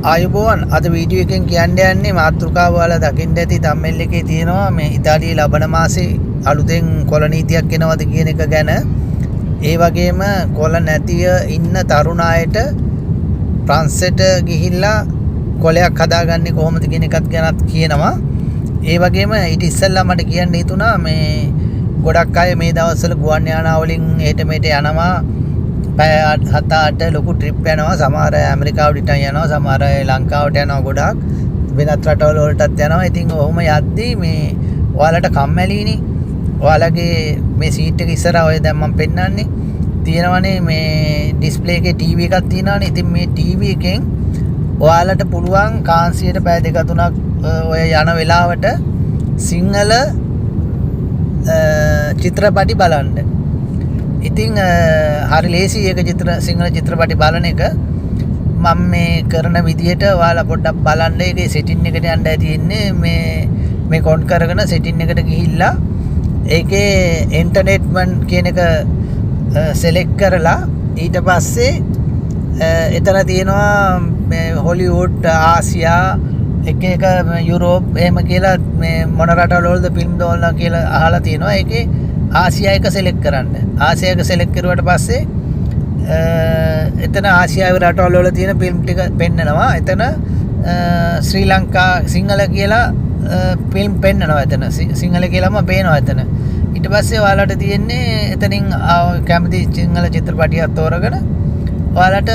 ආයුබෝවන්. අද වීඩියෝ එකෙන් කියන්න යන්නේ මාතෘකාව ඔයාලා දකින්න ඇති තම්බ්නේල් එකේ තියෙනවා මේ ඉතාලියේ ලබන මාසේ අලුතෙන් කොළ නීතියක් එනවද කියන එක ගැන. ඒ වගේම කොළ නැතිව ඉන්න තරුණ අයට ප්‍රංශයට ගිහිල්ලා කොලයක් හදාගන්නේ කොහොමද කියන එකත් ගැනත් කියනවා. ඒ වගේම ඊට ඉස්සෙල්ලා මට කියන්න හිතුණා, මේ ගොඩක් අය මේ දවස්වල ගුවන් යානා වලින් එහෙට මෙහෙට යනවා. පැය 7 8 ලොකු ට්‍රිප් යනවා. සමහර අය ඇමරිකාවට ඉටන් යනවා, සමහර අය ලංකාවට යනවා, ගොඩාක් වෙනත් රටවල් වලටත් යනවා. ඉතින් ඔහොම යද්දී මේ ඔයාලට කම්මැලිනේ. ඔයාලගේ මේ සීට් එක ඉස්සරහා ඔය දැන් මම පෙන්නන්නේ තියෙනවනේ, මේ ඩිස්ප්ලේ එකේ ටීවී එකක් තියෙනවනේ. ඉතින් මේ ටීවී එකෙන් ඔයාලට පුළුවන් කාන්සියට පැය 2 3ක් ඔය යන වෙලාවට සිංහල චිත්‍රපටි බලන්න. ඉතින් හරි ලේසි ඒක සිංහල චිත්‍රපටි බලන එක. මම මේ කරන විදිහට ඔයාලා පොඩ්ඩක් බලන්න. ඒකේ සෙටින් එකට යන්න තියෙන්නේ. මේ මේක ඔන් කරගෙන සෙටින් එකට ගිහිල්ලා ඒකේ එන්ටර්ටේන්මන්ට් කියන එක සෙලෙක්ට් කරලා ඊට පස්සේ එතන තියෙනවා මේ හොලිවුඩ්, ආසියා, එක එක යුරෝප් එහෙම කියලා, මේ මොන රටවල් වලද ෆිල්ම් දාලා කියලා අහලා තියෙනවා. ඒකේ ආසියා එක සෙලෙක්ට් කරන්න. ආසියා එක සෙලෙක්ට් කරුවට පස්සේ එතන ආසියාවේ රටවල් වල තියෙන ෆිල්ම් ටික පෙන්නනවා. එතන ශ්‍රී ලංකා සිංහල කියලා ෆිල්ම් පෙන්නනවා එතන. සිංහල කියලාම පේනවා එතන. ඊට පස්සේ ඔයාලට තියෙන්නේ එතනින් කැමති සිංහල චිත්‍රපටියක් තෝරගෙන ඔයාලට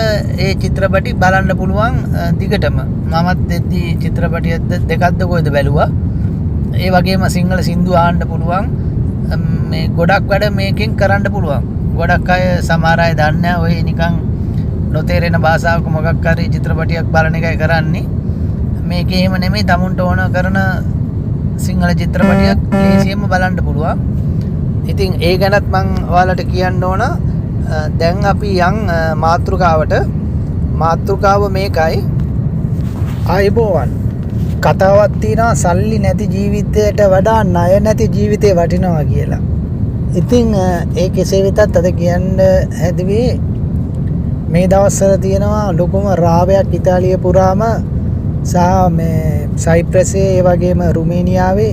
ඒ චිත්‍රපටි බලන්න පුළුවන් දිගටම. මමත් එද්දි චිත්‍රපටියක් දෙකක්ද කොහෙද බැලුවා. ඒ වගේම සිංහල සින්දු අහන්න පුළුවන්. මේ ගොඩක් වැඩ මේකෙන් කරන්න පුළුවන්. ගොඩක් අය, සමහර අය දන්නේ නැහැ. ඔය නිකන් නොතේරෙන භාෂාවක මොකක් හරි චිත්‍රපටියක් බලන එකයි කරන්නේ. මේකේ එහෙම නෙමෙයි. තමුන්ට ඕන කරන සිංහල චිත්‍රපටියක් ලේසියෙන්ම බලන්න පුළුවන්. ඉතින් ඒ ගැනත් මං ඔයාලට කියන්න ඕන. දැන් අපි යන් මාතෘකාවට. මාතෘකාව මේකයි. ආයුබෝවන්. කතාවක් තියෙනවා, සල්ලි නැති ජීවිතයට වඩා ණය නැති ජීවිතේ වටිනවා කියලා. ඉතින් ඒ කෙසේ වෙතත් අද කියන්න හැදුවේ මේ දවස්වල තියෙනවා ලොකුම රාවයක් ඉතාලිය පුරාම සහ මේ සයිප්‍රසයේ, ඒ වගේම රුමේනියාවේ.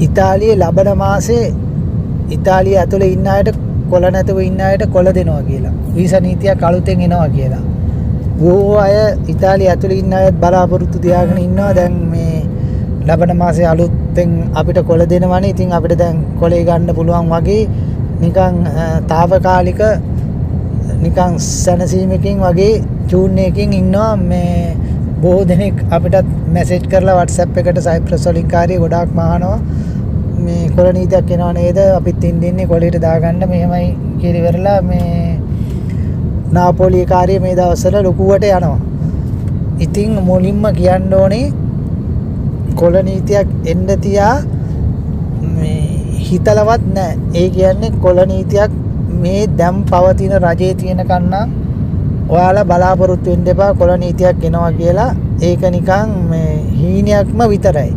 ඉතාලියේ ලබන මාසේ ඉතාලිය ඇතුලේ ඉන්න අයට, කොළ නැතුව ඉන්න අයට කොළ දෙනවා කියලා. වීසා නීතියක් අලුතෙන් එනවා කියලා. බොහෝ අය, ඉතාලිය ඇතුලේ ඉන්න අයත් බලාපොරොත්තු තියාගෙන ඉන්නවා. දැන් මේ ලබන මාසේ අලුතෙන් අපිට කොළ දෙනවනේ. ඉතින් අපිට දැන් කොලේ ගන්න පුළුවන් වගේ නිකන් තාවකාලික නිකන් සැනසීමකින් වගේ චූන් එකකින් ඉන්නවා. මේ බොහෝ දෙනෙක් අපිටත් මැසේජ් කරලා WhatsApp එකට සයිප්‍රස් වලින් කාර්යය ගොඩාක්ම අහනවා, මේ කොළ නීතියක් එනවා නේද, අපිත් ඉන්න ඉන්නේ කොළේට දාගන්න මෙහෙමයි කියලා ඉවරලා. මේ නාපෝලිය කාර්යය මේ දවස්වල ලොකුවට යනවා. ඉතින් මුලින්ම කියන්න ඕනේ, කොළ නීතියක් එන්න තියා මේ හිතලවත් නෑ. ඒ කියන්නේ කොළ නීතියක් මේ දැන් පවතින රජයේ තියෙනකන් නම් ඔයාලා බලාපොරොත්තු වෙන්න එපා කොළ නීතියක් එනවා කියලා. ඒක නිකන් මේ හීනයක්ම විතරයි.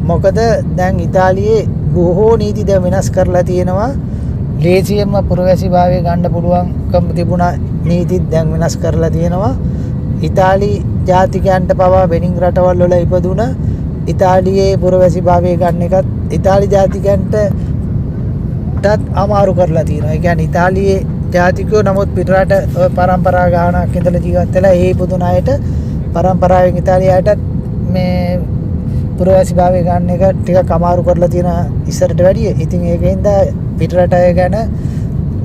මොකද දැන් ඉතාලියේ බොහෝ නීති දැන් වෙනස් කරලා තියෙනවා. ලේසියෙන්ම පුරවැසි භාවය ගන්න පුළුවන්කම තිබුණා නීතිත් දැන් වෙනස් කරලා තියෙනවා. ඉතාලි ජාතිකයන්ට පවා වෙනින් රටවල් වල ඉපදුන ඉතාලියේ පුරවැසි භාවය ගන්න එකත් ඉතාලි ජාතිකයන්ට ටත් අමාරු කරලා තියෙනවා. ඒ කියන්නේ ඉතාලියේ ජාතිකයෝ නමුත් පිටරට ඔය පරම්පරා ගානක් ඉඳලා ජීවත් වෙලා ඒ ඉපදුන අයට, පරම්පරාවෙන් ඉතාලිය අයටත් මේ පුරවැසි භාවය ගන්න එක ටිකක් අමාරු කරලා තියෙන ඉස්සරට වැඩිය. ඉතින් ඒකෙන්ද පිටරට අය ගැන,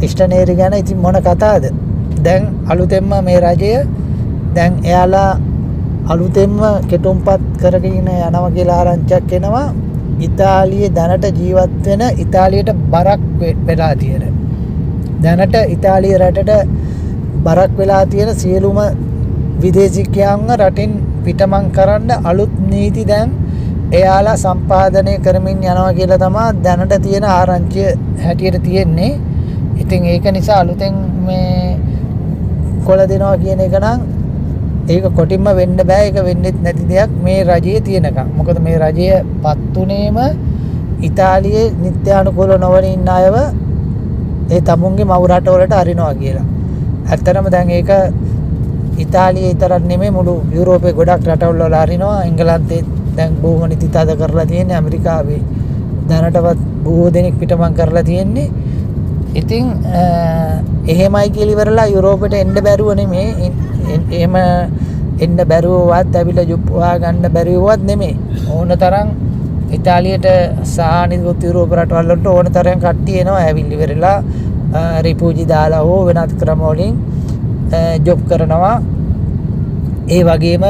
ඉෂ්ටනේරි ගැන ඉතින් මොන කතාවද? දැන් අලුතෙන්ම මේ රජය දැන් එයාලා අලුතෙන්ම කෙටුම්පත් කරගෙන යනවා කියලා ආරංචියක් එනවා. ඉතාලියේ දැනට ජීවත් වෙන, ඉතාලියට බරක් වෙලා තියෙන, දැනට ඉතාලිය රටට බරක් වෙලා තියෙන සියලුම විදේශිකයන්ව රටින් පිටමං කරන්න අලුත් නීති දැන් එයාලා සම්පාදනය කරමින් යනවා කියලා තමා දැනට තියෙන ආරංචිය හැටියට තියෙන්නේ. ඉතින් ඒක නිසා අලුතෙන් මේ කොළ දෙනවා කියන එක නම් ඒක කොටින්ම වෙන්න බෑ. ඒක වෙන්නෙත් නැති දෙයක් මේ රජයේ තියෙනකම්. මොකද මේ රජය පත් වුනේම ඉතාලියේ නිත්‍යානුකූල නොවන ඉන්න අයව ඒ තමුන්ගේ මව් රටවලට අරිනවා කියලා. ඇත්තටම දැන් ඒක ඉතාලියේ විතරක් නෙමෙයි මුළු යුරෝපේ ගොඩක් රටවල් වල අරිනවා. එංගලන්තේ දැන් බොහොම නීති තද කරලා තියෙන්නේ. ඇමරිකාවේ දැනටවත් බොහෝ දෙනෙක් පිටමං කරලා තියෙන්නේ. ඉතින් එහෙමයි කියලා ඉවරලා යුරෝපෙට එන්න බැරුව නෙමෙයි, එහෙම එන්න බැරුවවත් ඇවිල්ලා ජොබ් හොයාගන්න බැරුවවත් නෙමෙයි. ඕන තරම් ඉතාලියට සහ අනිකුත් යුරෝප රටවල් වලට ඕන තරම් කට්ටිය එනවා ඇවිල්ලා ඉවරලා රිෆියුජි දාලා හෝ වෙනත් ක්‍රම වලින් ජොබ් කරනවා. ඒ වගේම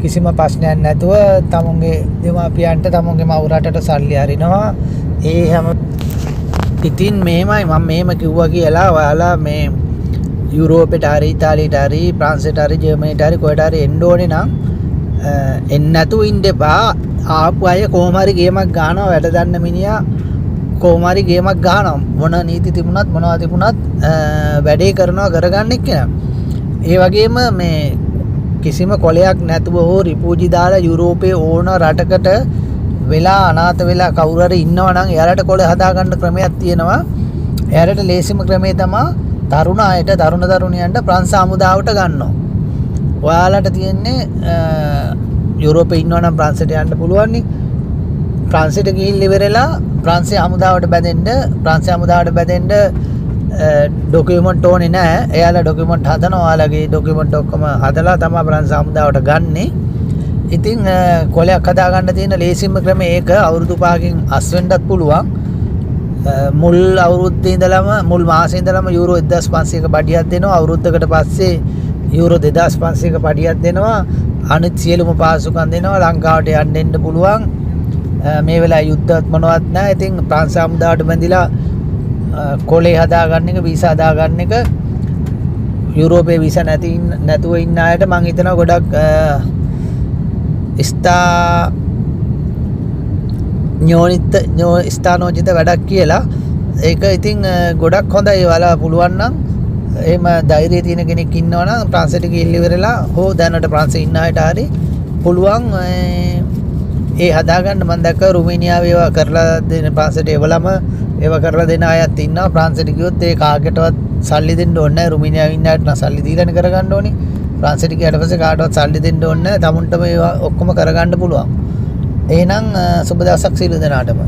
කිසිම ප්‍රශ්නයක් නැතුව තමුන්ගේ දෙමාපියන්ට තමුන්ගේ මව් රටට සල්ලි අරිනවා. ඒ හැම ඉතින් මෙහෙමයි මම මෙහෙම කිව්වා කියලා ඔයාලා මේ යුරෝපෙට හරි ඉතාලියට හරි ප්‍රංශයට හරි ජර්මනියට හරි කොහෙට හරි එන්න ඕනේ නම් එන්න නැතුව ඉන්න එපා. ආපු අය කොහොම හරි ගේමක් ගහනවා. වැඩ දන්න මිනිහා කොහොම හරි ගේමක් ගහනවා. මොන නීති තිබුණත් මොනවා තිබුණත් වැඩේ කරනවා කරගන්න එක්කෙනා. ඒ වගේම මේ කිසිම කොලයක් නැතුව හෝ රිෆියුජි දාලා යුරෝපයේ ඕන රටකට වෙලා අනාථ වෙලා කවුරු හරි ඉන්නවා නම් එයාලට කොල හදාගන්න ක්‍රමයක් තියෙනවා. එයාලට ලේසිම ක්‍රමය තමා තරුණ අයට තරුණ තරුණියන්ට ප්‍රංශ හමුදාවට ගන්නවා. ඔයාලට තියෙන්නේ යුරෝපේ ඉන්නවා නම් ප්‍රංශයට යන්න පුළුවන් නේ. ප්‍රංශයට ගිහින් ඉවරලා ප්‍රංශ හමුදාවට බැඳෙන්න, ප්‍රංශ හමුදාවට බැඳෙන්න ඩොකියුමන්ට් ඕනේ නෑ. එයාලා ඩොකියුමන්ට් හදනවා. ඔයාලගේ ඩොකියුමන්ට් ඔක්කොම හදලා තමයි ප්‍රංශ හමුදාවට ගන්නෙ. ඉතින් කොලයක් හදාගන්න තියෙන ලේසිම ක්‍රමය ඒක. අවුරුදු 5කින් අස් වෙන්නත් පුළුවන්. මුල් අවුරුද්දේ ඉඳලම මුල් මාසේ ඉඳලම යූරෝ 1500ක පඩියක් දෙනවා. අවුරුද්දකට පස්සේ යූරෝ 2500ක පඩියක් දෙනවා. අනිත් සියලුම පහසුකම් දෙනවා. ලංකාවට යන්න එන්න පුළුවන්. මේ වෙලාවේ යුද්ධත් මොනවත් නැහැ. ඉතින් ප්‍රංශ හමුදාවට බැඳිලා කොලේ හදාගන්න එක, වීසා හදාගන්න එක, යුරෝපයේ වීසා නැතුව ඉන්න අයට මං හිතනවා ගොඩක් ස්ථා ඥෝනිත ස්ථානෝචිත වැඩක් කියලා. ඒක ඉතින් ගොඩක් හොඳයි. ඔයාලා පුළුවන් නම් එහෙම ධෛර්යය තියෙන කෙනෙක් ඉන්නවා නම් ප්‍රංශයට ගිහිල්ලා ඉවරලා හෝ දැනට ප්‍රංශේ ඉන්න අයට හරි පුළුවන් ඒ හදාගන්න. මං දැක්කා රුමේනියාවේ ඒවා කරලා දෙන ප්‍රංශයට එවලම ඒවා කරලා දෙන අයත් ඉන්නවා. ප්‍රංශයට ගියොත් ඒ කාකටවත් සල්ලි දෙන්න ඕනේ නැහැ. රුමේනියාවේ ඉන්න අයට නම් සල්ලි දීලානේ කරගන්න ඕනේ. ප්‍රංශයට ගියාට පස්සේ කාටවත් සල්ලි දෙන්න ඕනේ නැහැ. තමුන්ටම ඒවා ඔක්කොම කරගන්න පුළුවන්. එහෙනම් සුබ දවසක් සියලු දෙනාටම.